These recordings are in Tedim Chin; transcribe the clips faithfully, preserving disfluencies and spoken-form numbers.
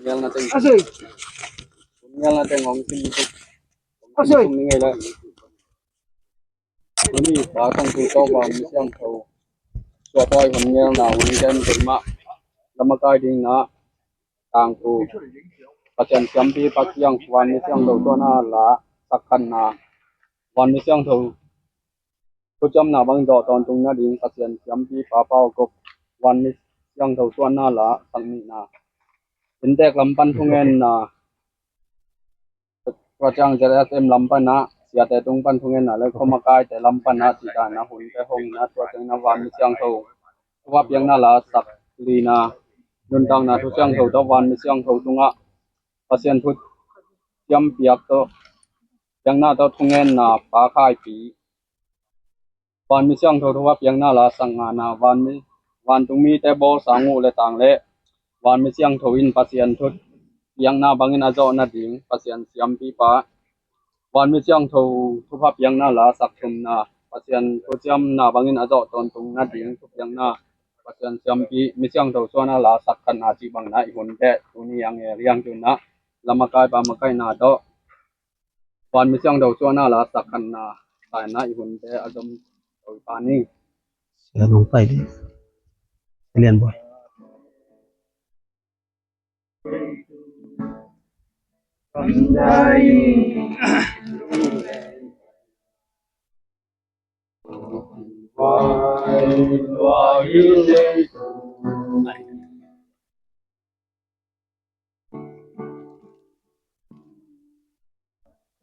Ngelna teng. Asoi. Ngelna teng hong sim tuk. Asoi. Sim ni ngei la. Tuni pa tangthu tawh Van Misiangtho suahpawi hun ngelna hun gen keimah lamakai dingin ah tangthu Pasian siampi pa kiang Van Misiangtho suahna la sakkhanna, Van Misiangtho thuciamna bang zawh tawntung nading Pasian siampi pa Pau Kop Van Misiangtho suahna la sak nihna, inntek lam pan thungenna, tua ciang Z S M lam pan ah siate tung pan thungenna le khuamakaite lam pan ah cih dan a hunte hong in ah tua ciangin ah Van Misiangtho thupha piakna la sak lina, nuntakna thu siangtho tawh Van Misiangtho tungah Pasian thu ciampiak tawh piakna tawh thungenna pa Khaipi Van Misiangtho thupha piakna la sak ngana, van mi, vantung mite bawlsa nguh le tang le Van Misiangtho in Pasian thu piakna bangin a zawh nading Pasian siampipa Van Misiangtho thupha piakna la sak thumna, Pasian thuciamna bangin a zawh tawntung nading thupiakna, Pasian siampi Misiangtho suahna la sak khatna cih bangna i hun teh tuni a ngel hiang tunah lamakaipa makaihna tawh Van Misiangtho suahna la sak khatna taina i hunte a zom to i pa ni. Sia dong pai di. Lian boy.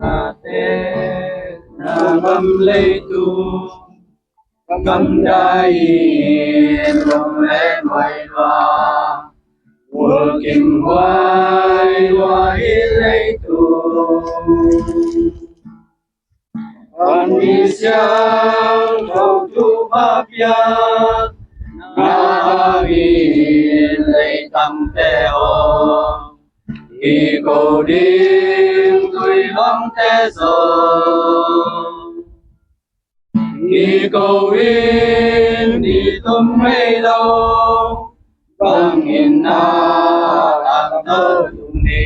Nate na gam leitung gam dai in lom le mai lua, ul kim huai lua i leitung. Van Misiangtho thupha piak na hangin leitangte aw, i ko ding tui bangte zong i ko in i tum ngei lo, bangin na ak lo tung ni.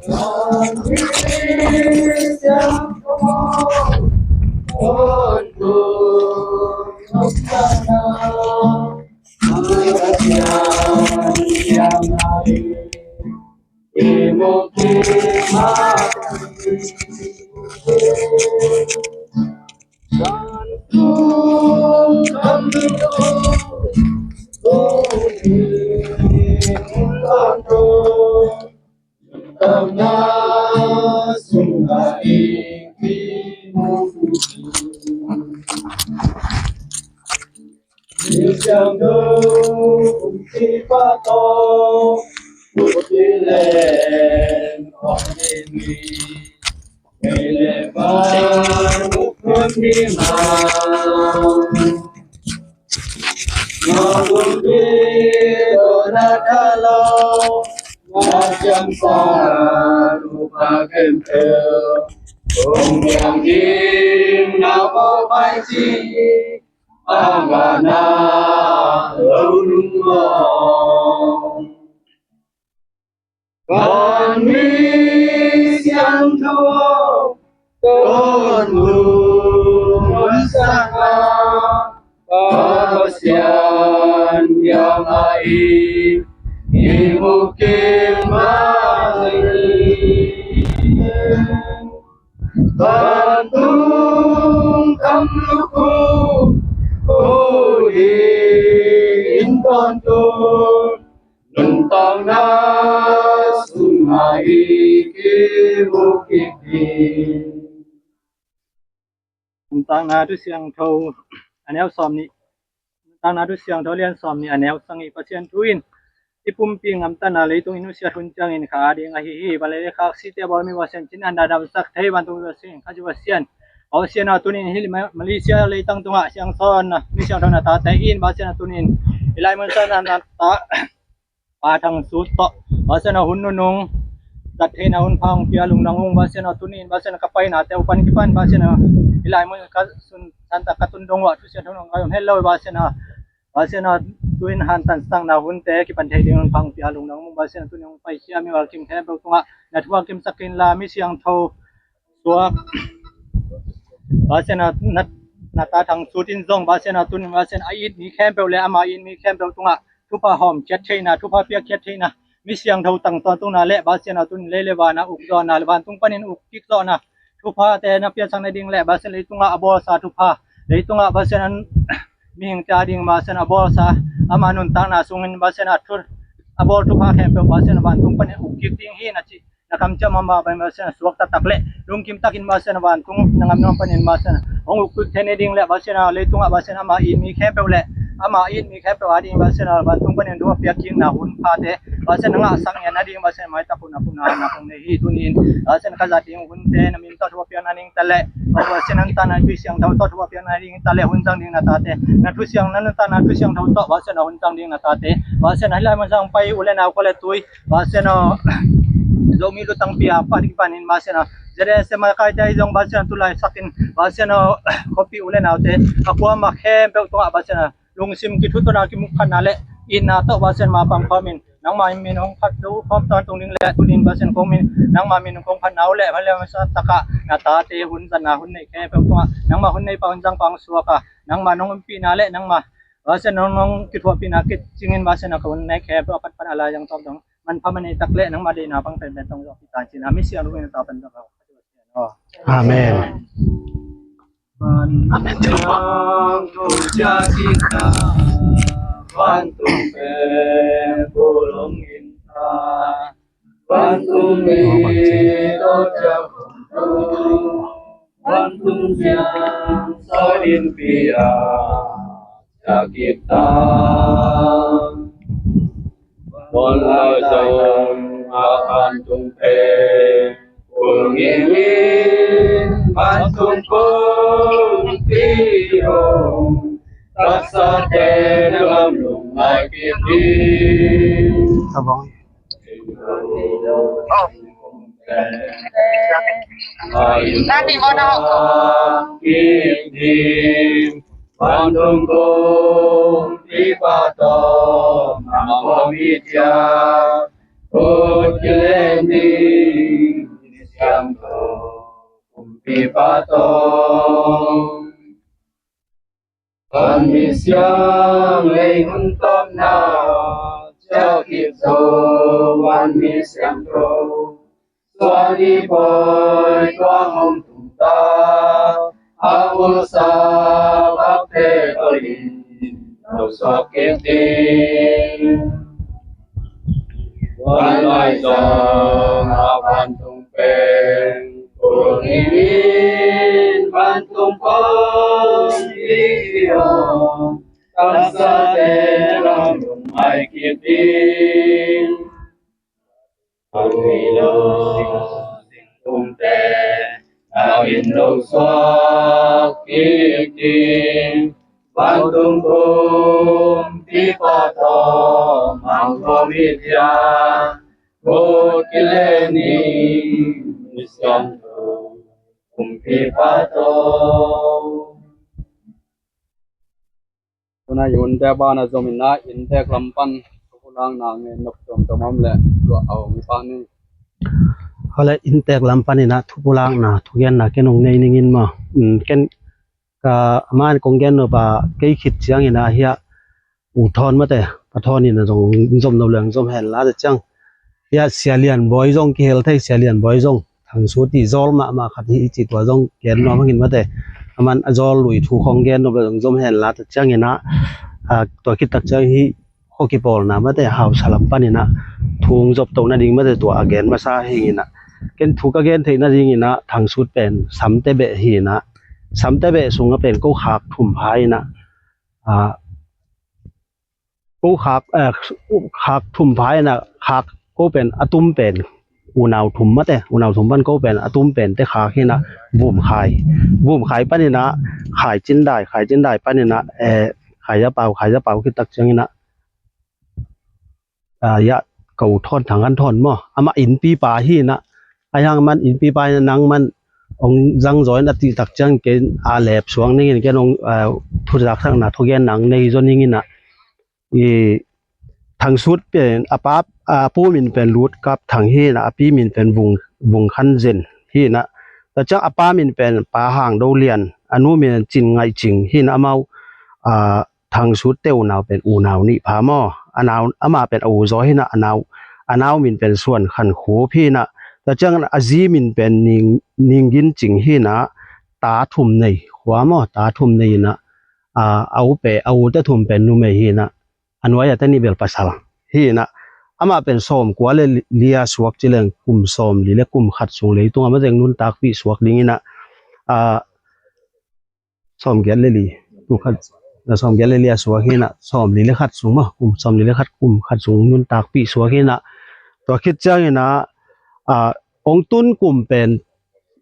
Van Misiangtho tawh lungmuan sangin Pasian biakna i mukim mah hi. Vantung kam lukhu, khuhing tawntung, nuntakna sungah i kimu kik ding. Nuntakna thu siangtho a neu sawm nih, Nuntakna thu siangtho lian sawm nih a neu sagih, Pasian thu in i pumpi gamtatna leitung i nusiat hun ciangin kha a ding ahi hi. Van le lei khak site bawl mi Pasian cin an dadamsak thei vantung Pasian, Kha Siu Pasian. Pasian aw, tunin hih Malaysia leitang tungah siangsawn mi siangtho na tate in Pasian aw, tunin i laimun sa na ta Pa Thang Sut tawh Pasian aw, hun nunung zat theihna hun pha hong pia lungdam ung. Pasian aw, tunin Pasian aw, ka painate uh pan kipan Pasian aw, i laimun ka sun santak ka tun dong uh ah thu siangtho nong ka om het lo Pasian aw. Pasian aw, Tu-in hantan sitakna hunte kipan thei ding hong pia lungdam ung. Pasian, tuni hong paikhia mi valkim khempeuh tungah na thu a kimsak inla, mi siangtho suak Pasian, na, na, na ta Thang Sut in zong Pasian, tuni Pasian, a it mi khempeuh le ama it mi khempeuh tungah thupha hawmkhiat theihna, thupha piakkhiat theihna, mi siangtho tangtawn tungna le Pasian, tuni lei le van a ukzawhna le vantung panin uk kik zawhna thuphate na piaksak nading le Pasian, leitungah a bawlsa thupha, leitungah Pasian, an mihingte a ding Pasian a bawlsa, ama nuntakna sungin Pasian a thu, a bawl thupha khempeuh Pasian vantung panin uk kik ding hi na cih na kamciam a mah pen Pasian, suak taktak le lungkim takin Pasian, vantung na ngam nuam panin Pasian, hong uk kik thei nading le Pasian, leitungah Pasian ama it mi khempeuh le ama it mi khempeuh a ding Pasian, vantung panin thu a piakkikna hun phate Pasian, na ngahsak ngiat nading Pasian, maitak hun a hun a na hong nei hi. Tuni-in Pasian, ka zat ding hunte na min tawh thu a piak nading ta le, Pasian, na nuntakna thu siangtho tawh thu a piak nading ta le, hun zang ding na tate, na thu siang, na nuntakna thu siangtho tawh Pasian, a hun zang ding na tate, Pasian, a hi lai mun sang pai u le nau, khua le tui Pasian aw, Zomi lutangpi a pah ding panin Pasian aw, Z S M a kaite ahi zong Pasian aw, tulai sakin Pasian aw, khuapi u le naute a kuamah khempeuh tungah Pasian aw, lungsim kithutuahna, kimukphatna le itna tawh Pasian, ma pang khawmin nangmah in min hong phat zo khawm tawntung ding le tuni-in Pasian, kong min nangmah min hong phatna uh le hale masa takah na tate hun zatna hun neih khempeuh tungah nangmah hun nei pah, hun zang pah, hong suak a, nangmah nong ompihna le nangmah Pasian nong, nong kithuahpihna kicingin Pasian aw, ka hun neih khempeuh a patpat a lai zang tawp dong manpha manei tak le nangmah deihna pang penpen tong zawh kik ta cin a, mi siang lungin a ta pan dong. Amen. Amen. Vantung pen pulong in ta, vantung mi to ca vantung siang so in pia ca kik ta. Muan lai zong a vantung pen kul ngingin vantung kul ti hong, taksa te na lam lung lai kik ding. Vantung kong pipa tawh mang kong i cia, kut kilen ding siang tawh kong pipa tawh. Van mi siang lei hun tawpna ciah kik zo, van mi siang tawh suan i pawi tuang hong tung ta, a ulsa bakte tawh in lo suak kik ding. Van lai zong a vantung pen kul ngingin vantung kong i cia, taksa te lam lung mai kik ding. Van hei lo sing tung te na in lo suak kik ding. Vantung kong pipa tawh mang kong i cia, kut kilen ding siang tawh kong pipa tawh. Tuna i hunte bana zom inah inntek lam pan thupulakna ngen nop tuamtuam om leh tua a om i pah ni. Hale inntek lam pan inah thupulakna thugenna ken hong nei ning in maw? Ken ka man kong gen nop a, kei khit ciang inah hiah u thawn mate, pa thawn inah zong zom nop leng zom hen la te ciang hiah Sia Lian Bawi zong kihel thei, Sia Lian Bawi zong Thang Sut i zawl mahmah khat hi i ci, tua zong gen nuam hangin mate. Aman a zawl lui thu khong gen nop le zong zom hen la ta ciang inah, tua khit tak ciang hi khuakipawlna mate hausa lam pan inah thu hong zop to nading mate tua a gen masa hi inah. Ken thu ka gen theih nading inah Thang Sut pen Samte beh hi inah, Samte beh sungah pen ko khak thum pha inah, ko khak, eh, khak thum pha inah, khak ko pen a tum pen unau thum mate, unau thum pan ko pen a tum pen te khak hi inah, Vum Khai, Vum Khai pan inah Khai Cin Dai, Khai Cin Dai pan inah, eh, Khai Za Pau, Khai Za Pau khit tak ciang inah, ah, ya, ka u thawn Thang Khan Thawn maw, amah innpipa hi inah, a hiang man innpipa inah nang man hong zang zaw in a tih tak ciang ken a lep suang ning in ken hong, ah, thu zaksakna thugenna hong nei zaw ning inah. I Thang Sut pen a pa, a pu min pen Lut Kap Thang hi in ah, a pi min pen Vung, Vung Khan Zen hi in ah. Tua ciang a pa min pen Pa Hang Do Lian, a nu min Cin Ngaih Cing hi in ah, amau, a, Thang Sut te unau pen unau nih pha maw. A nau, amah pen a u zaw hi in ah, a nau, a nau min pen Suan Khan Khup hi in ah. Tua ciang a zi min pen Ning, Ning Gin Cing hi in ah, ta thum nei khua maw, ta thum nei in ah, a, a u pen, a u te thum pen numei hi in ah, a nuai a te nih bel pasal hi in ah, amah pen sawmkua le li a suak ci leng kum sawmli le kum khat sung leitungah mateng nuntakpih suak ding in ah, a, sawmgiat le li, kum khat, sawmgiat le li a suak hi in ah, sawmli le khat sung maw, kum sawmli le khat, kum khat sung nuntakpih suak hi in ah, tua khit ciang in ah, a, ong tun kum pen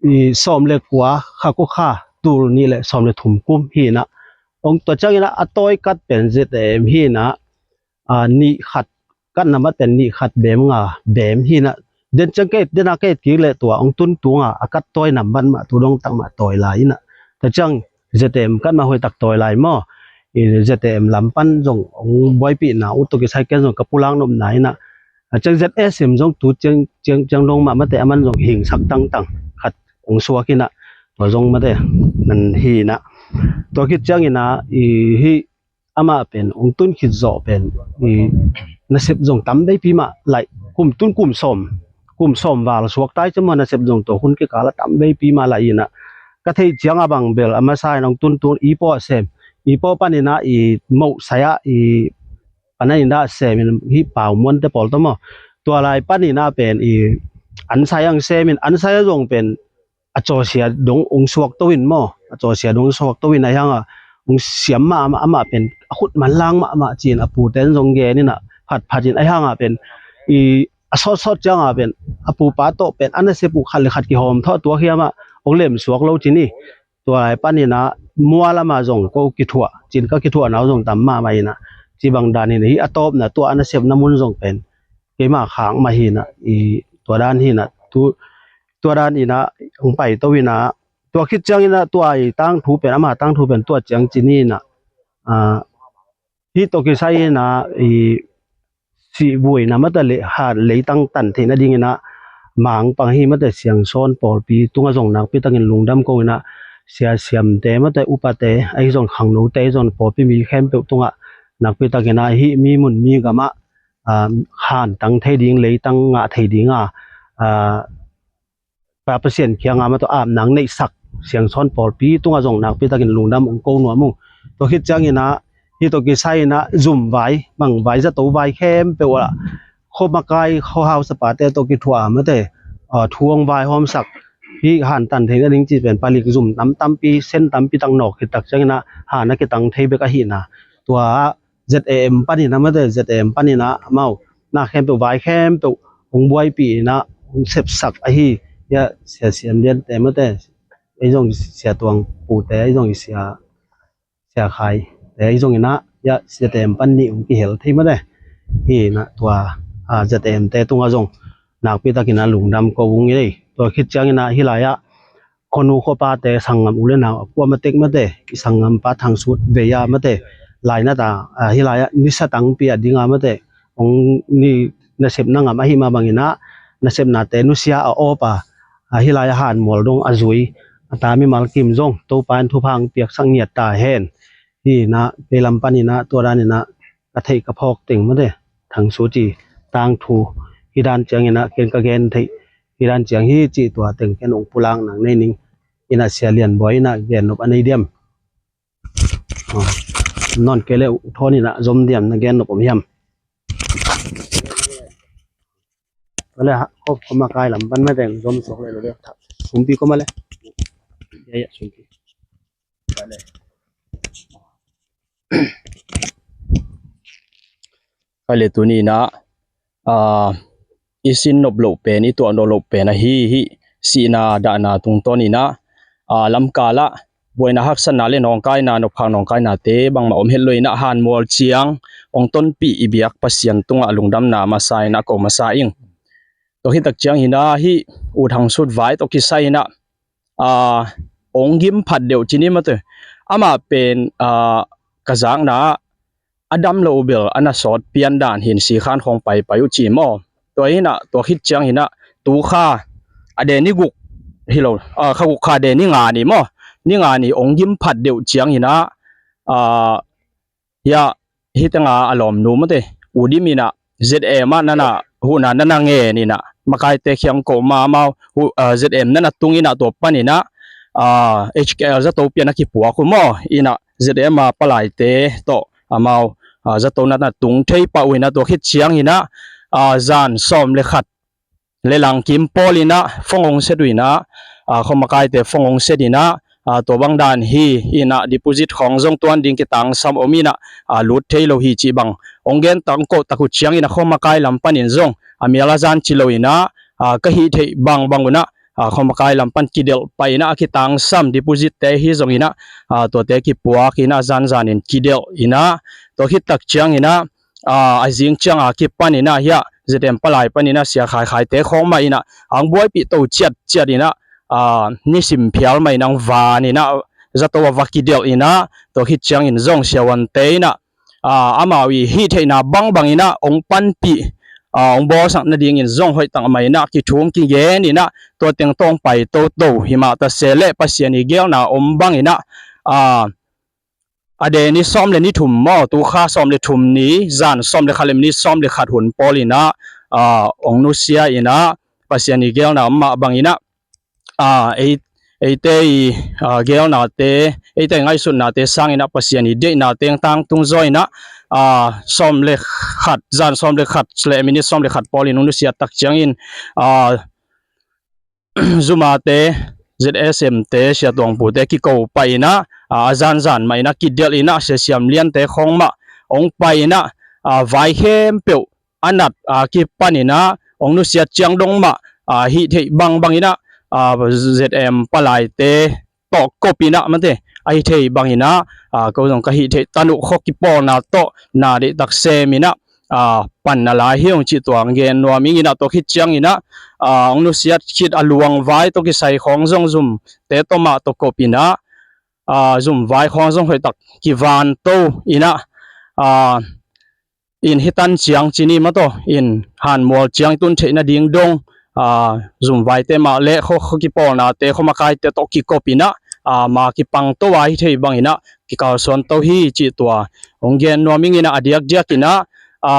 i sawm le kua kha kua kha tul nih le sawm le thum kum hi in ah, ong tua ciang in ah a tawi kat pen Z A M hi in ah, a, nih khat, kat nambat pen nih khat bem nga bem hi in ah, den ciang kei, den a kei kik le tua ong tun tung a, a kat tawi nambat mah tu dong tak mah tawi lai in ah. Tua ciang Z A M kat mah hoih tak tawi lai maw. I Z A M lam pan zong ong buaipih na ut tawh kisai ken zong ka pulak nopna in ah, a ciang Z S M zong tu ciang, ciang, ciang dong mah mate, aman zong hingsak tangtang khat ong suak in ah, tua zong mate nan hi in ah. Tua khit ciang in ah, i hih amah pen ong tun khit zawh pen, i, nasep zong tam veipi mah laih, kum tun kum sawm, kum sawm val suak tai ciang maw, nasep zong tua hun kikal ah tam veipi mah laih in ah, ka theih ciang a bang bel a masa in ong tun tun i pawh sem, i pawh pan in ah i moh sai ah i pan in ah sem in hih Pau Muan te pawl tawh maw. Tua lai pan in ah pen i an sai ang sem in, an sai ah zong pen a cawsia dong ong suak to in maw, a cawsia dong ong suak to in, a hiang a ong siam mah, amah, amah pen a khut manlang mahmah ci in a pu ten zong gen in ah phatphat in, a hiang a pen i a sawtsawt ciang a pen a pu pa tawh pen a nasep uh khat le khat kihawm thawh tuak hiam ah ong lem suak lo ci ni. Tua lai pan in ah mual amah zong ko kithuah, cin ka kithuahna uh zong tam mahmah in ah, ci bang dan in ah hih a tawpna tua a nasepna mun zong pen keimah khak mah hi in ah, i tua dan hi in ah, tu, tua dan in ah hong pai to in ah, tua khit ciang in ah tua i tangthu pen, ama tangthu pen tua ciang ci ni in ah, a, hih tawh kisai in ah i sihvuina mate le han leitang tan theihna ding in ah Mang pang hi mate, Siangsawn pawlpi tungah zong nakpi takin lungdam ko in ah, sia siamte mate, upate ahi zong khangnote ahi zong pawlpi mi khempeuh tungah nakpi takin ah hih mi mun mi gamah, a, han tang thei ding, leitang ngah thei ding a, a, Pa Pasian kiangah amah tawh apna neihsak Siangsawn pawlpi tungah zong nakpi takin lungdam ong ko nuam ung. Tua khit ciang in ah hih tawh kisai in ah zum vai, bang vai, zato vai khempeuh ah khuamakai, khuahau sapate tawh kithuah a mate, a, thu ong vaihawmsak, hih han tan theihna ding ci pen palik zum tam tampi, sen tampi tak nawk khit tak ciang in ah han a kitang thei bek ahihna, tua Z A M pan in ah mate, Z A M pan in ah amau na khempeuh, vai khempeuh ong buaipih in ah ong sepsak ahi, ya, sia siam liante mate, ei zong sia tuang pute, ei zong sia, sia khaite, ei zong in ah, ya, Z A M pan nih ong kihel thei mate. Hi in ah tua, a, Z A M te tungah zong nakpi takin ah lungdam ko ung ei. Tua khit ciang in ah hih lai ah khuanu khuapate, sanggam u le nau a kuamah tek mate, i sanggampa Thang Sut vei a mate, lainat a, a, hih lai ah nisa tangpi a ding a mate, ong ni nasepna ngam ahi mah bang in ah, nasepnate nusia a awp a, a, hih lai ah hanmual dong a zui a ta mimal kim zong Topa in thupha ong piaksak ngiat ta hen. Hi in ah kei lam pan in ah tua dan in ah ka theih ka phawk teng mate, Thang Sut i tangthu hih dan ciang in ah ken ka gen theih hih dan ciang hi cih tua teng ken ong pulak nang nei ning. In ah Sia Lian Bawi in ah gen nop a nei diam? A, nawn kei le U Thawn in ah zom diam, na gen nop om hiam? Tua le ha, khuamakai lam pan mah teng zom suak le lo le. Sumpi ko mah le. Ya, ya, sumpi. Ka le tuni in ah, a, i sin nop loh pen, i tuah nop loh pen ahi hih sihna dahna tungtawn in ah, a, lamkal ah buaina haksatna le nawngkaina, nopkhak nawngkainate bangmah om het lo in ah, hanmual ciang ong tonpih i biak Pasian tungah lungdamna masa in ah ko masa ing. Tua khit tak ciang in ah hih U Thang Sut vai tawh kisai in ah, a, ong gim phat deuh ci ni mate. Amah pen, a, ka zakna ah a dam lo uh bel a na sawt pian dan hin sikhan khawng paipai uh ci maw. Tua hinah tua khit ciang hinah tu kha a de ni guk hi lo, a, kha guk kha de ni nga ni maw, ni nga ni ong gim phat deuh ciang hinah, a, hia, hitenga a lawmnu mate, U Dim inah Z M ah nana huna nana ngen inah makaite khiang ko ma amau hu, a, Z M nana tung inah tua pan inah, a, H K L zato pian a kipuak uh maw inah Z M a palaite tawh amau, a, zato nana tung thei pah uh inah tua khit ciang inah, a, zan sawm le khat le lang kim pawl inah phone ong set uh inah, a, khuamakaite phone ong set inah, a, tua bang dan hi inah deposit khawng zong tuan ding kitangsam om inah, a, lut thei lo hi cih bang ong gen tak ong koh tak uh ciang inah khuamakai lam panin zong a mial a zan ci lo inah, a, ka hih theih bangbang unah, a, khuamakai lam pan kidelh pah inah a kitangsam deposit te hi zong inah, a, tuate kipuak inah a zanzanin kidelh inah tua khit tak ciang inah, a, a zing cianga kipan inah hia Z M palai pan inah sia khaikhaite khawng mah inah ang buaipih to ciatciat inah, a, nisim phial mah inah ang van inah zato a va kidelh inah tua khit ciangin zong siavuante inah, a, amau i hih theihna bangbang inah ong panpih, a, ong bawlsak nadingin zong hoih tak mah inah kithum kigen inah tua teng tawh ong pai toto hi mah ta se leh Pasian i gelna om bang inah, a, a de ni sawm le ni thum maw, tu kha sawm le thum ni, zan sawm le khat le minit sawm le khat hun pawl inah, a, ong nusia inah Pasian i gelna om mah bang inah, a, ei, eite i, a, gelnate, eite i ngaihsutnate sang inah Pasian i deihna teng tangtung zaw inah, a, sawm le khat, zan sawm le khat le minit sawm le khat pawl in ong nusia tak ciangin, a, Zumate, Z S M te, Sia Tuangpute kiko pah inah, a, a zanzan mah inah kidelh inah Sia Siam Liante khawng mah ong pai inah, a, vai khempeuh a nat, a, kipan inah ong nusiat ciang dong mah, a, hih theih bangbang inah, a, Z M palaite tawh kop inah mate, a hih theih bang inah, a, ko zong ka hih theih tan uh khua kipawlna tawh na deihtak sem inah, a, panna lai hi ong cih tua gen nuam ing inah tua khit ciang inah, a, ong nusiat khit a luang vai tawh kisai khawng zong zumte tawh mah tawh kop inah, a, zum vai khawng zong hoihtak kivan to inah, a, in hitan ciang cini mataw in hanmual ciang i tun theih nading dong, a, zum vaite mah le kho, kho kipawlnate kho makaite tawh kikop inah, a, ma kipang to a hi thei bang inah kikalsuan to hi cih tua ong gen nuam ing inah a diakdiak inah, a,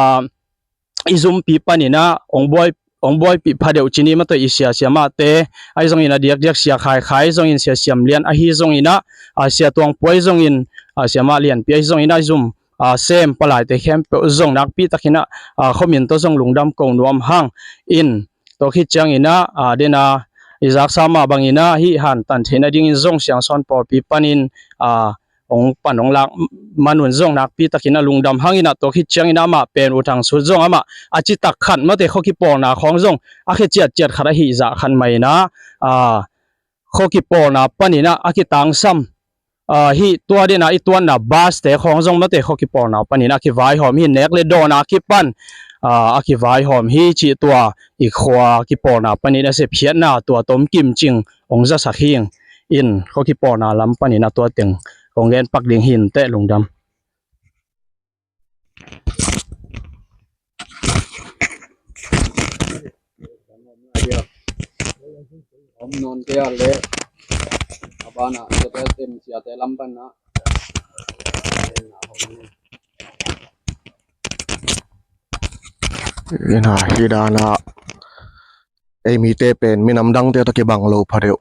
i zumpi pan inah ong buai, ong buaipih phadeuh cini mataw i sia siamahte ahi zongin a diakdiak sia khaikhai zongin sia siam lian ahi zong inah, a, sia tuangpuai zongin, a, siamah lianpi ahi zong inah i zum, a, sem palaite khempeuh zong nakpi tak inah, a, khomin tawh zong lungdam ko nuam hang in tua khit ciang inah, a, dena i zaksa mah bang inah hih hantan theih nadingin zong siangsawn pawlpi panin, a, ong pan ong lak man un zong nakpi tak inah lungdam hang inah tua khit ciang inah amah pen U Thang Sut zong amah a citak khat mate kho kipawlna khawng zong a khe ciatciat khat ahi zah khat mah inah, a, kho kipawlna pan inah a kitangsam, a, hih tua dena i tuanna bus te khawng zong mate kho kipawlna pan inah a kivaihawm hi nek le dawn a kipan, a, a kivaihawm hi cih tua i khua kipawlna panin a sepkhiatna tua tom kimcing ong zasak hi ing in kho kipawlna lam pan inah tua teng kong gen pak ding hi inteh lungdam. Om non te a le a bana te te tem sia te lam pan na. Ina hi dana ei mite pen minam dangte tawh kibang lo phadeuh.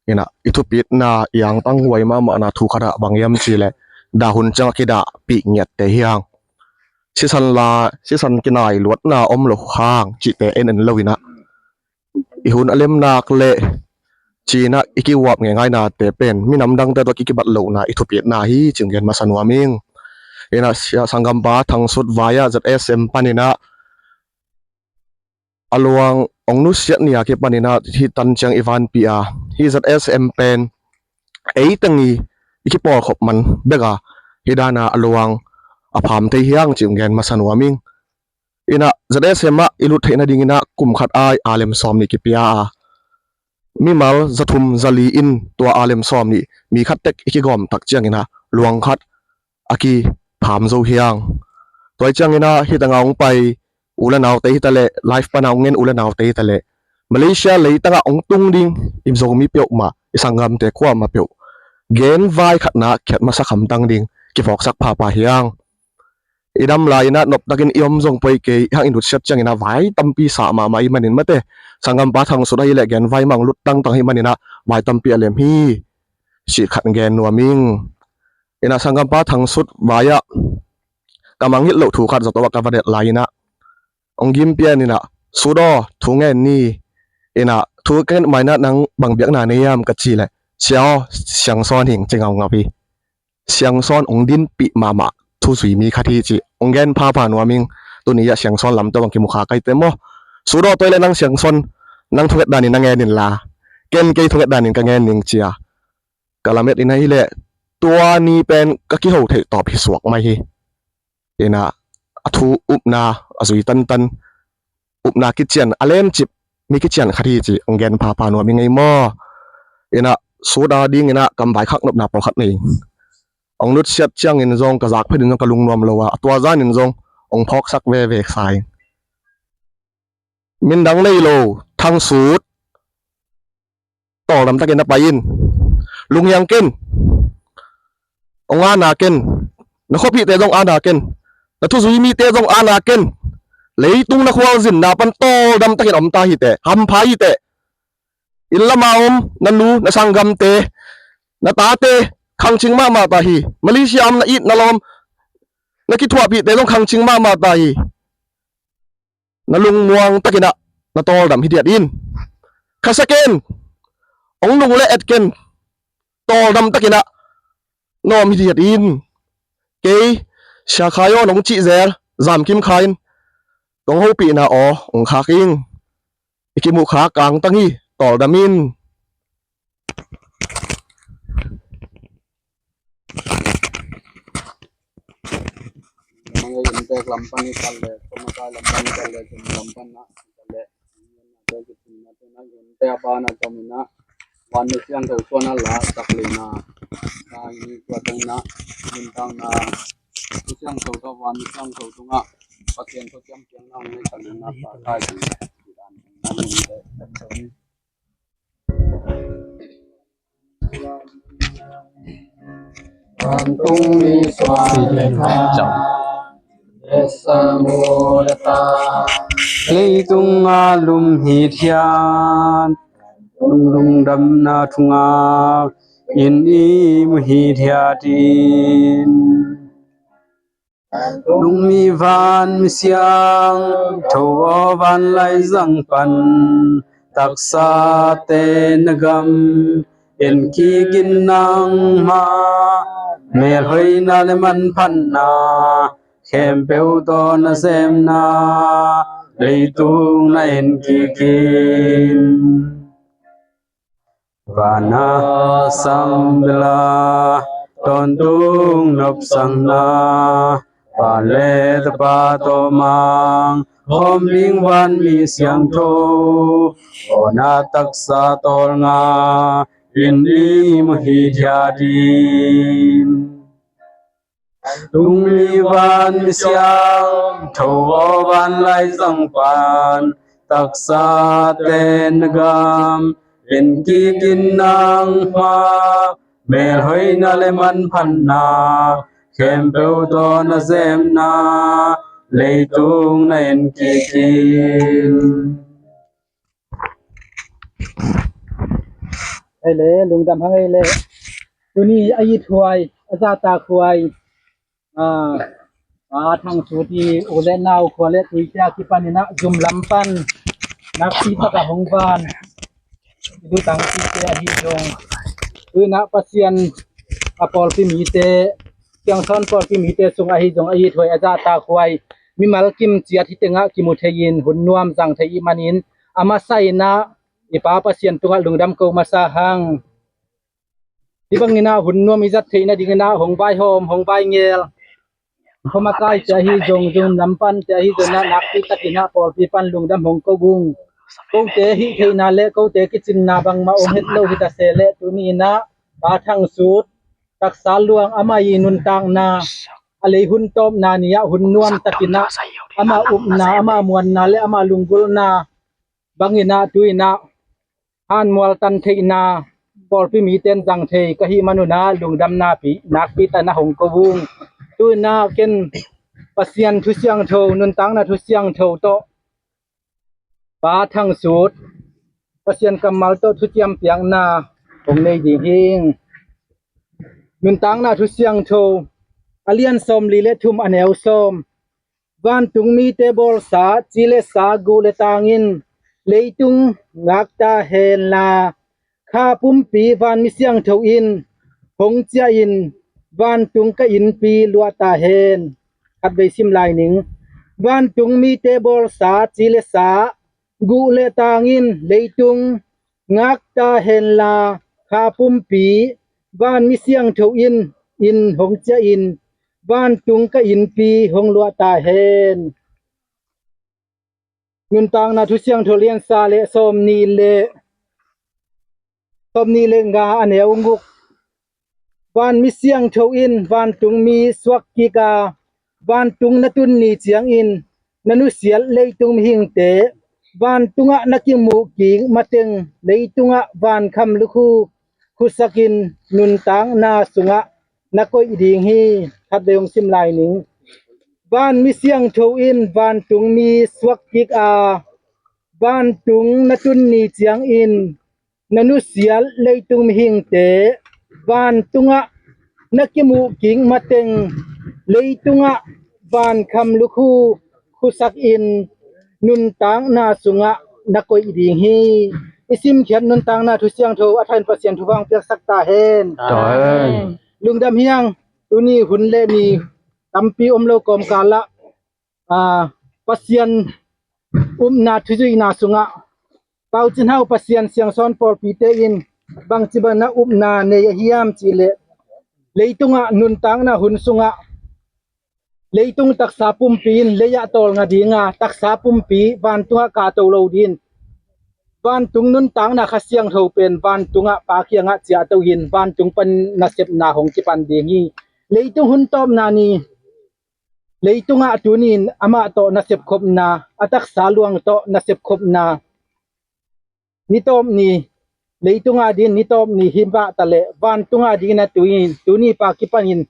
Ina i thupitna i angtang huai mahmahna thu khatah bang hiam cih leh dah hun ciang a kidahpih ngiatte hi hang. Sisan la, sisan kinai luatna om lo hang cihte en en lo ina i hun a lemnak le cina i kihuap ngeingainate pen minam dangte tawh kikibat lohna i thupitna hi cih gen masa nuam ing. Ina sia sanggampa Thang Sut vai-ah Z S M pan ina a luang ong nusiat ni a kipan ina hih tan ciang i vanpi a hih Z S M pen ei teng i i kipawlkhop man bek a hih dana a luang a pham thei hi hang cih gen masa nuam ing. Ina Z S M ah i lut theih nading ina kum khat ai a lem sawm nih kipia a mimal za thum za li in tua a lem sawm nih mi khat tek i kigawm tak ciang ina luang khat a kipham zo hi hang. Tua ciangin ah hih tangah hong pai u le naute hi ta leh, live pan a hong ngen u le naute hi ta leh, Malaysia leitangah hong tung ding i Zomi peuhmah, i sanggamte kuamah peuh genvai khatna khiat masak hamtang ding kiphawksak phapha hi hang. I dam lai-in ah noptakin i om zong poi kei, i hang i nutsiat ciangin ah vai tampi sa mahmah i hih manin mate, sanggampa Thang Sut ahih leh genvai mah hong lut tangtang i hih manin ah vai tampi a lem hi. Cih khat gen nuam ing. Inah sanggampa Thang Sut vai-ah ka mangngilh loh thu khat zato ah ka va delh lai-in ah hong gim pian inah, "Sut aw, thu ngen ni." Inah, "Thu ka nget ma-in ah nang bang biakna nei hiam?" ka cih leh, "Sia aw, Siangsawn hi ing," ci ngaungau hi. Siangsawn hong dinpih mahmah thuzui mi khat hi cih hong gen phapha nuam ing. Tuni ah Siangsawn lam tawh bang kimu kha ka hi teh maw? "Sut aw, tua hi leh nang Siangsawn, nang thunget danin na ngen inla, ken kei thunget danin ka ngen ning," ci-a ka lamet in ahih leh, tua ni pen ka kiho theih tawp hi suak mai hi. Inah, a thu upna a zui tantan, upna kician a lemcip mi kician khat hi cih hong gen phapha nuam ing ei maw? Inah, Sut a dingin ah kam vaikhak nopna pawlkhat nei ing. Hong nutsiat ciangin zong ka zak phetin zong ka lungnuam lo a, a tua zanin zong hong phawksak veve sa ing. Min dang nei lo, Thang Sut tawldam takin na pai in. Lunghiang ken. Hong ana ken. Na khuapihte zong ana ken. Na thuzui mite zong ana ken. Leitung na khualzinna pan tawldam takin om ta hi teh, hampha hi teh. Inn lama om na nu, na sanggamte, na tate khangcing mahmah ta hi. Malaysia om na it na lawm, na kithuahpihte zong khangcing mahmah ta hi. Na lungmuang takin ah na tawldam hi diat in. Khasia ken, hong nung le et ken, tawldam takin ah na om hi diat in. Kei, Sia Khai Awn hong cih zel Zam Kim Khai in kong hopihna aw hong khak ing. I kimuh kha kangtang hi, tawldam in. Lamang ei, inntek lam pan i kal le, khuamakai lam pan i kal le, kum lam pan na i kal le, inntek a pana tom inah, van mi siangtho suan a la sak lena, na i ni tua tang inah, nuntakna, mi siangtho tawh van mi siangtho tungah Pasian tawh kiam piang na hong nei kal lena, pa kai ding, inntek a pana tom. Leitung a lum hithiat, lungdamna thungak in i mu hithiat in. Lungmi van mi siangtho aw, vanlai zang pan taksate na gam en kik in nangmah, melhoihna le manphatna khempeuh tawh na zemna leitung na en kik in. Vana sang bela tawntung nopsakna, Pa le Tapa tawh mang khawm ding van mi siangtho, awna taksa tawlnga in i mu hithiat in. Lungmi van mi siangtho aw, vanlai zang pan taksate na gam en kik in nangmah, melhoihna le manphatna khempeuh tawh na zemna leitung na en kik in. Ei le, lungdam hang ei le. Tuni a ithuai, a zahtakhuai, a, a Thang Sut i u le nau khua le tuite a kipanin ah zum lam pan nakpi takin hong van i lutang pite ahi zong, tuin ah Pasian a pawlpi mite, Siangsawn pawlpi mite sung ahi zong a ithuai, a zahtakhuai, mimal kim ciat hi tengah kimu thei-in hun nuam zang thei i hih manin, a masa in ah i Pa Pasian tungah lungdam ko masa hang. Hih bangin ah hun nuam i zat theih nadingin ah hong vaihawm, hong vaingel, khuamakaite ahi zong, zum lam pante ahi zong ah nakpi takin ah pawlpi pan lungdam hong ko ung. Kote hih theihna le kote kicinna bangmah om het lo hi ta se leh, tuni in ah Pa Thang Sut taksa luang, amah i nuntakna a lei hun tawpna ni-ah hun nuamtakin ah ama upna, ama muanna le ama lunggulhna bangin ah tu-in ah hanmual tan theihna, pawlpi mite in zang thei ka hih manun ah lungdamna pi, nakpi takin ah hong ko ung. Tu-in ah ken Pasian thu siangtho, nuntakna thu siangtho tawh Pa Thang Sut Pasian kammal tawh thuciam piakna hong nei ding hi. Nuntakna thu siangtho a lian sawmli le thum, a neu sawm. Vantung mite bawlsa ci le sa, guh le tangin leitung ngak ta hen la, kha pumpi van mi siangtho in hong ciahin vantung ka innpi luah ta hen. Khatvei sim lai ning. Vantung mite bawlsa ci le sa, guh le tangin leitung ngak ta hen la, kha pumpi van mi siangtho in, in hong ciahin vantung ka innpi hong luah ta hen. Nuntakna thu siangtho lian sa le sawmni le, sawmni le nga, a neu guk. Van mi siangtho in vantung mi suak kik a, vantung na tun ni ciangin na nusiat leitung mihingte vantungah na kimuh kik mateng leitungah vankham lukhu khusakin nuntakna sungah na koih ding hi. Khatvei hong sim lai ning. Van mi siangtho in vantung mi suak kik a, vantung na tun ni ciangin na nusiat leitung mihingte vantungah na kimuh kik mateng leitungah vankham lukhu khusakin nuntakna sungah na koih ding hi. I simkhiat nuntakna thu siangtho a thain Pasian thupha hong piaksak ta hen. Amen. Lungdam hi ing. Tuni hun le ni tampi om lo kawmkal ah, aa, Pasian upna thuzuihna sungah Pau Cin Hau Pasian siangsawn pawlpite in bangci bangin ah upna nei ahi hiam cih leh, leitungah nuntakna hun sungah leitung taksa pumpi in lei-ah tawlnga ding a, taksa pumpi vantungah kahto lo dingin, vantung nuntakna Kha Siangtho pen vantungah Pa kiangah ciahto in, vantung pan nasepna hong kipan ding hi. Leitung hun tawpna ni, leitungah tuni-in amah tawh nasep khopna, a taksa luang tawh nasep khopna, ni tawp ni, leitung adingin ni tawp ni hi mah taleh, vantung adingin ah tuni, tuni pan kipanin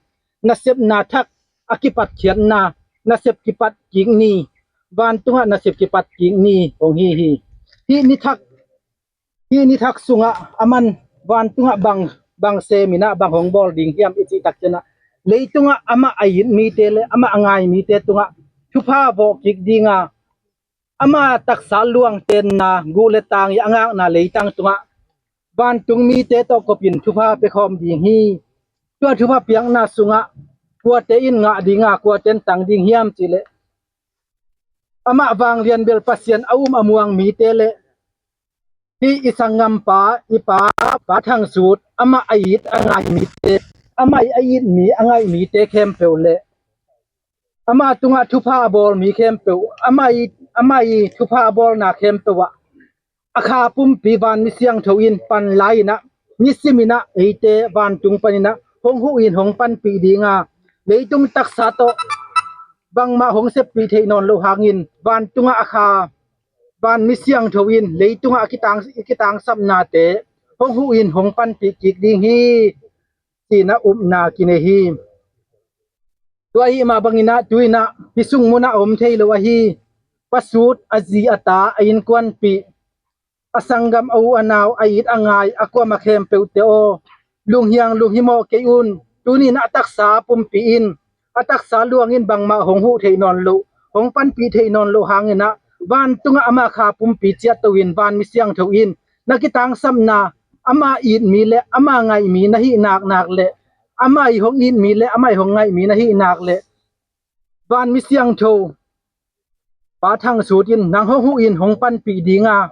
nasepna thak a kipatkhiatna, nasep kipat kik ni, vantungah nasep kipat kik ni hong hi hi. Hih ni thak, hih ni thak sungah aman vantungah bang, bang sem in ah bang hong bawl ding hiam i cih tak ciangin ah, leitungah amah a it mite le amah a ngai mite tungah thupha vawh kik ding a, ama taksa luang tenna, guh le tang i a ngakna leitang tungah vantung mite tawh kopin thupha pia khawm ding hi. Tua thupha piakna sungah kuate in ngah ding a, kuate in tang ding hiam cih leh, amah vanglian bel Pasian a um a muang mite le hih i sanggampa, i pa, Pa Thang Sut, amah a it a ngai mite, amah a it mi a ngaih mite khempeuh le amah tungah thupha a bawl mi khempeuh, amah i, amah i thupha a bawlna khempeuh ah, a kha pumpi van mi siangtho in pan lai-in ah, nisim in ah eite vantung panin ah hong huh in hong panpih ding a, leitung taksa tawh bangmah hong seppih theih nawn loh hangin, vantungah a kha van mi siangtho in leitungah a kitang, i kitangsapnate hong huh in hong panpih kik ding hi, ci-in ah upna kinei hi. Tua ahih mah bangin ah tu-in ah hih sung munah a om thei lo ahi, Pa Sut, a zi, a ta, a innkuanpih, a sanggam, a u a nau, a it a ngai, a kuamah khempeuhte aw, lunghiang lunghimawh kei un. Tuni-in ah a taksa pumpi in, a taksa luang in bangmah hong huh theih nawn loh, hong panpih theih nawn loh hangin ah, vantungah ama kha pumpi ciahto in, van mi siangtho in na kitangsapna, ama it mi le ama ngaih mi na hih naknak le, ama i hong it mi le ama i hong ngaih mi na hih nak le, van mi siangtho Pa Thang Sut in nang hong huh in hong panpih ding a,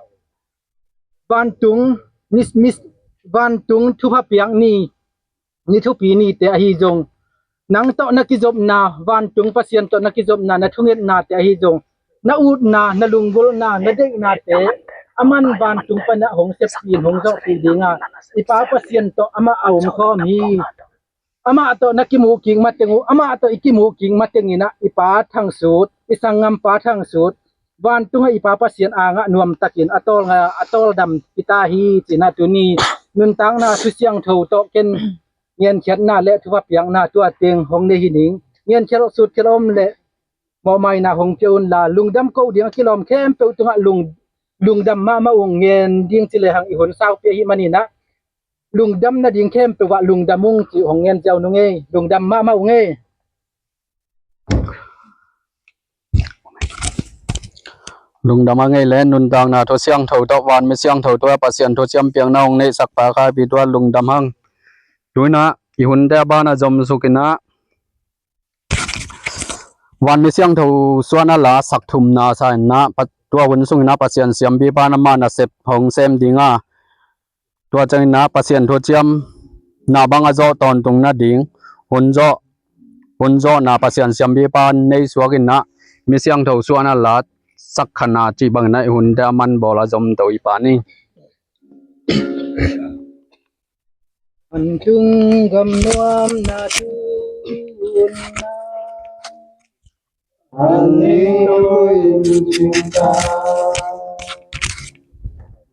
vantung, mis, mis, vantung thupha piak ni, ni thupi nite ahi zong, nang tawh na kizopna, vantung Pasian tawh na kizopna, na thungetnate ahi zong, na utna, na lunggulhna, na deihnate aman vantung panah hong seppih in hong zawhpih ding a, i Pa Pasian tawh amah a om khawm hi. Amah tawh na kimuh kik mateng uh, amah tawh i kimuh kik mateng in ah i Pa Thang Sut, i sanggam Pa Thang Sut, vantungah i Pa Pasian angah nuamtakin a tawl nga, a tawldam i ta hi ci-in ah tuni nuntakna thu siangtho tawh ken ngenkhiatna le thupha piakna tua teng hong nei hi ning. Ngenkhiat sut khiat om le mawhmaina hong pia unla, lungdam koh ding a kilawm khempeuh tungah lung, lungdam mahmah ung. Ngen ding ci lehang i hun saupi ahih manin ah lungdam nading khempeuh ah lungdam ung ci hong ngen ziau nung ei. Lungdam mahmah ung ei. Lungdam a ngei le nuntakna thu siangtho tawh vanmi siangtho tua Pasian thu ciampiakna hong neihsak Pa Kha Pi tua lungdam hang. Tu-in ah i hunte a banah zomsuk in ah vanmi siangtho suahna la sak thumna sa in ah, pa-, tua hun sungin ah Pasian siampipa na mah nasep hong sem ding a, tua ciangin ah Pasian thuciamna bang a zawh tawntung nading hun zawh, hun zawhna Pasian siampipa nei suak in ah mi siangtho suahna la sak khatna cih bangin ah i hunte a man bawl a zomto i Pa ni. An tung gam nuamna tun ah, an ning tawh in cing ta,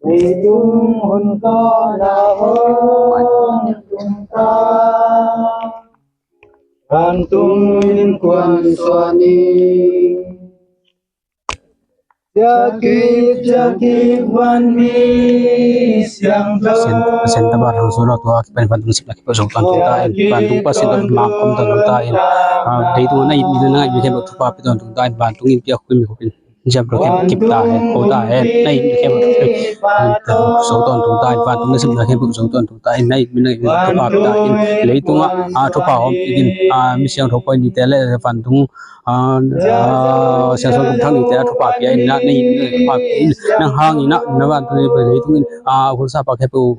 leitung hun tawh na hong tung ta, vantung innkuan suah ni. Ciakik ciakik vanmi siangtho. Pasian, Pasian tapa thang suah lo tua kipan vantung sepna khempeuh zo tawntung ta in, vantung Pasian tawh mak om tawntung ta in, ah, leitung a na it mi na ngaih mi khempeuh thupha pia tawntung ta in, vantung in piak khawm mi khawm in siam lo khempeuh kip ta hen, ko ta hen, na it mi khempeuh zo tawntung ta in, vantung na sepna khempeuh zo tawntung ta in, na it mi na ngaih mi thupha pia ta in, leitungah, ah, thupha hawm in, ah, mi siangtho pawi nite le vantung ah, ah, siangsawn kum thak nite a thupha pia in ah, na it mi thupha pia in, nang hangin ah na vantung in leitung in, ah, hunsapa khempeuh,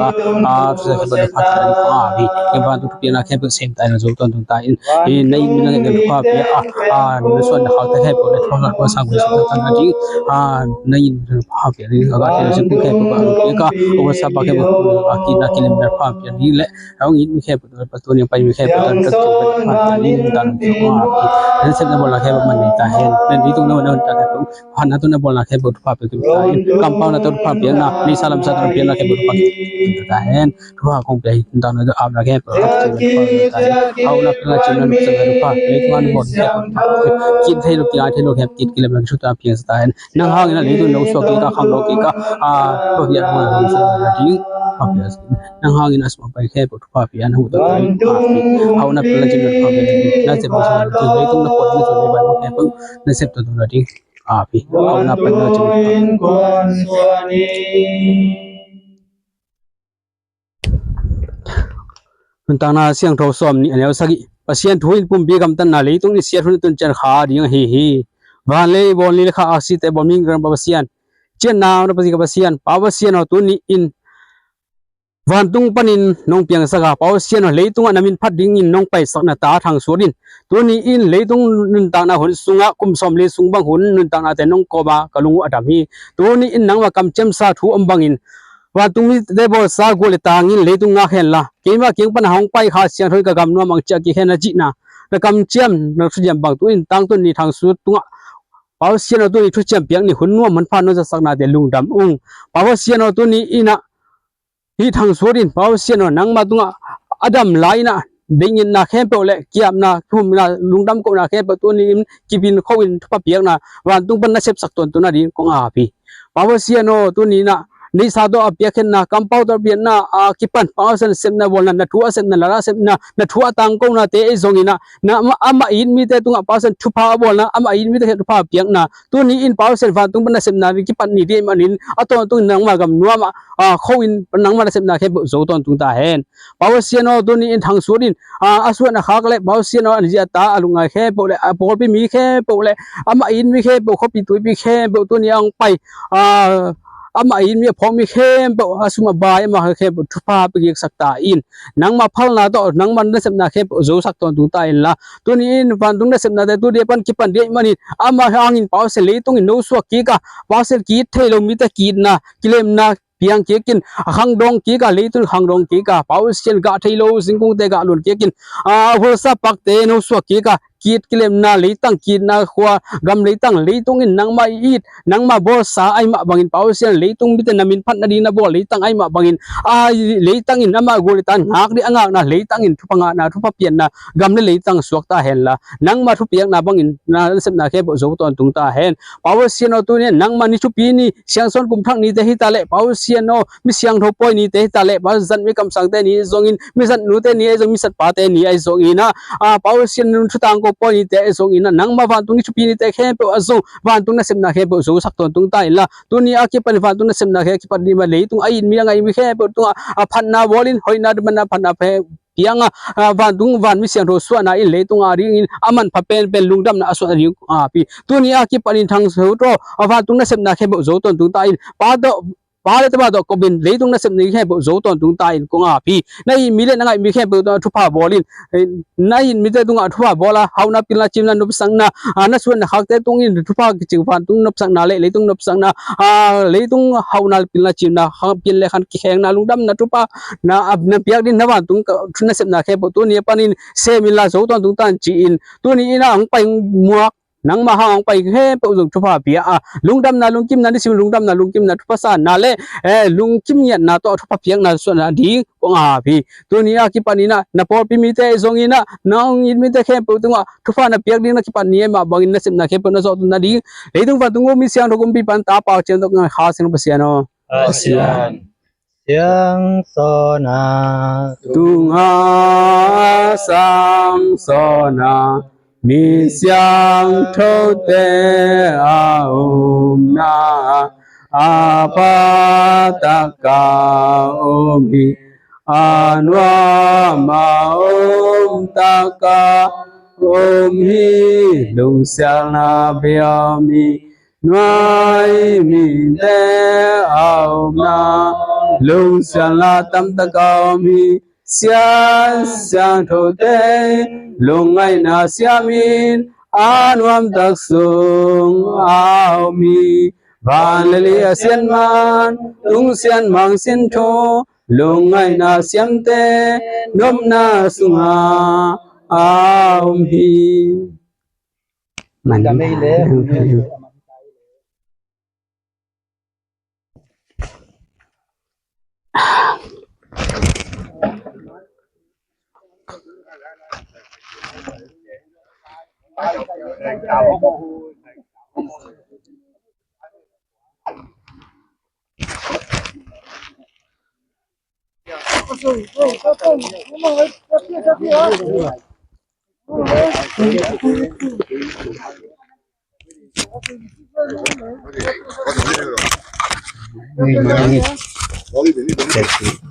ah, ah, thusa khempeuh na phat ta in, ah, hi, na vantung thupiakna khempeuh sem ta in, zo tawntung ta in, hi, na it mi na ngaih mi thupha pia, ah, ah, na suan na khakte khempeuh le thawhlat kuan sang kuan sang ta na ding, ah, na it mi thupha pia ding, a gah thei na sin kum khempeuh, ah, hunsapa khempeuh, ah, kina kilemna thupha pia ding le, a hong it mi khempeuh, Pasian tawh pai mi khempeuh, tan tak tu pen phat ta in, tan tu a pi. Nasepna bawlna khempeuh man nei ta hen. Nan di tung na wan ta khempeuh, phatna tawh na bawlna khempeuh thupha pia ta in. Kampauna tawh thupha piakna, neihsa lamsa tawh piakna khempeuh thupha pia ta hen. Thupha kong pia hi, tan na tawh apna khempeuh thupha pia ta hen. Hauhna pilna cimna nuksanna thupha pia, thupha na bawl khempeuh thupha pia. Kit thei lo, ki-ai thei lo khempeuh kit kilemna kisuahna piang sa ta hen. Nang hangin a leitung no suak kik a, khang lo kik a, a, thupha piak na hong suak na ding, thupha piak. Nang hangin a sum a pai khempeuh thupha pia na, huhta tua in, a, pi. Hauhna pilna cimna thupha pia na, na sep na sum na ding, leitung na pawt na sum na pai khempeuh na sep tua tua na ding, a, pi. Hauhna pilna cimna thupha pia. Nuntakna siangtho sawm nih a neu sagih. Pasian thu in pumpi gamtatna, leitung in siat hun a tun ciang kha ding ahi hi. Van le bawl ni le kha aksite bawl mi gamta Pasian, ciatna na pasi ka Pasian, Pa Pasian aw, tuni in vantung panin nong piangsak a, Pa Pasian aw, leitungah na min phat dingin nong paisak na ta Thang Suat in tuni in leitung nuntakna hun sungah kum sawm li sung bang hun nuntaknate nong kawm a, ka lung uh a dam hi. Tuni in nangmah kamciamsa thu om bangin vantung mite bawlsa gual le tangin leitung ngak henla, keima kiang pana hong pai Kha Siangtho in ka gam nuam ang ciah kik hen a cihna, na kamciam na thuciam bang tu in tangtun ni Thang Suat tungah Pa Pasian aw, tuni thuciam piak ni, hun nuam hun pha nong zatsaknate lungdam ung. Pa Pasian aw, tuni in ah hih Thang Suat in Pa Pasian aw, nangmah tungah a dam lai in ah dingin na khempeuh le kiamna, thumna, lungdam kohna khempeuh tuni in kipin kho in thupha piakna, vantung pan na sepsak tawntung na ding kong ap hi. Pa Pasian aw, tuni in ah neihsa tawh a piakkhiatna, kampau tawh a piakna, a kipan Pa Pasian sepna bawlna, na thu a sepna, lala sepna, na thu a tangkonate ei zongin ah, na amah, amah it mite tungah Pa Pasian thupha a bawlna, amah it mite khempeuh thupha piakna, tuni in Pa Pasian vantung pan na sepna kipat ni ding ahih manin a tawntungin nangmah gam nuamah, a, kho in nangmah na sepna khempeuh zo tawntung ta hen. Pa Pasian aw, tuni in Thang Suat in, a, a suan a khak le Pa Pasian aw, a zi a ta, a lungngai khempeuh le a pawlpi mi khempeuh le amah it mi khempeuh, khuapi tuipi khempeuh tuni a hong pai, a, amah it mi a phawk mi khempeuh, a sum a bai, amah khempeuh thupha pia kiksak ta in. Nangmah phalna tawh nangmah nasepna khempeuh zosak tawntung ta inla, tuni in vantung nasepnate tu ding pan kipan ding ahih manin amah hangin Pa Pasian leitung in no suak kik a, Pa Pasian ki-it thei lo mite ki-itna, kilemna, piang kikin, a khangdawng kika, leitung khangdawng kika, Pasian gah thei lo zingkungte gah luan kikin, a hulsa pakte no suak kika, kit kilemna leitang, kitna khua gam leitang, leitung in nangmah i it, nangmah bawlsa ahi mah bangin, Pasian leitung mite na min phat nading na bawl leitang ahi mah bangin, a leitang in amah gul i tan ngak ding a ngakna, leitang in thupha ngahna, thupha pianna gam le leitang suak ta henla, nangmah thupiakna bangin na nasepna khempeuh zo tawntung ta hen. Pasian aw, tuni nangmah ni thupi ni, siangsawn kum thak nite hi ta leh, Pasian aw, mi siangtho pawi nite hi ta leh, Pasian, zat mi kamsangte ni ahi zongin, mi zat nute ni ahi zongin, mi zat pate ni ahi zongin ah, a Pasian, thutangko pawi nite ahi zongin ah, nangmah vantung ni thupi nite khempeuh a zong vantung nasepna khempeuh zosak tawntung ta inla, tuni a kipan vantung nasepna khempeuh a kipan ni mah leitung a it mi a ngaih mi khempeuh tungah a phatna bawlin, hoihna, manna, phatna phe piang a, a, vantung van mi siangtho suahna in leitung a dingin a manpha penpen lungdamna a suah nading kong ap hi. Tuni a kipanin Thang Sut aw, a vantung nasepna khempeuh zo tawntung ta in, Pa tawh, Pa le Tapa tawh kopin leitung nasepna khempeuh zo tawntung ta in kong ap hi. Na it mi le na ngaih mi khempeuh tungah thupha bawlin, eh, na it mite tungah thupha bawl a, hauhna, pilna, cimna, nopsakna, a, na suan na khakte tungin thupha kicing, vantung nopsakna le leitung nopsakna, a, leitung hauhna, pilna, cimna, kha-, pian le khan kikhengna, lungdamna thupha na, a, na piak ding na vantung ka, thu nasepna khempeuh tuni a panin sem inla zo tawntung ta in ci-in, tuni in a hong pai muak, nangmah hang hong pai khempeuh zong thupha pia a, lungdamna, lungkimna, nisim lungdamna, lungkimna, thupha sanna le, eh, lungkim ngiatna tawh thupha piakna suahna ding kong ap hi. Tuni a kipanin ah, na pawlpi mite ahi zongin ah, na hong it mite khempeuh tungah thupha na piak ding na kipan ni ahi mah bangin, nasepna khempeuh na zawh tawntung nading, leitung vantung um mi siangtho kumpipa, Tapa, Kha Siangtho Pasian aw. Pasian. Siangsawn a, tunga siangsawn a, mi siangthote a omna, a pha taka om hi, a nuam a om taka om hi, lungsialna bia om hi, nuai mite a omna, lungsialna tamtaka om hi, Sia Siangthote lungngaihna siamin a nuamtak sung a om hi. Van le lei a sian man, tung sian mang sin tho, lungngaihna siamte nopna sunga a om hi. Man.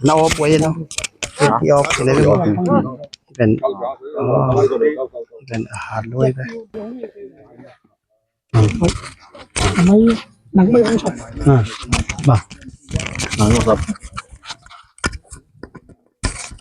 Na off way no. Off way no. Even, oh, even hard way. Mai, nang mai. Ah, ba.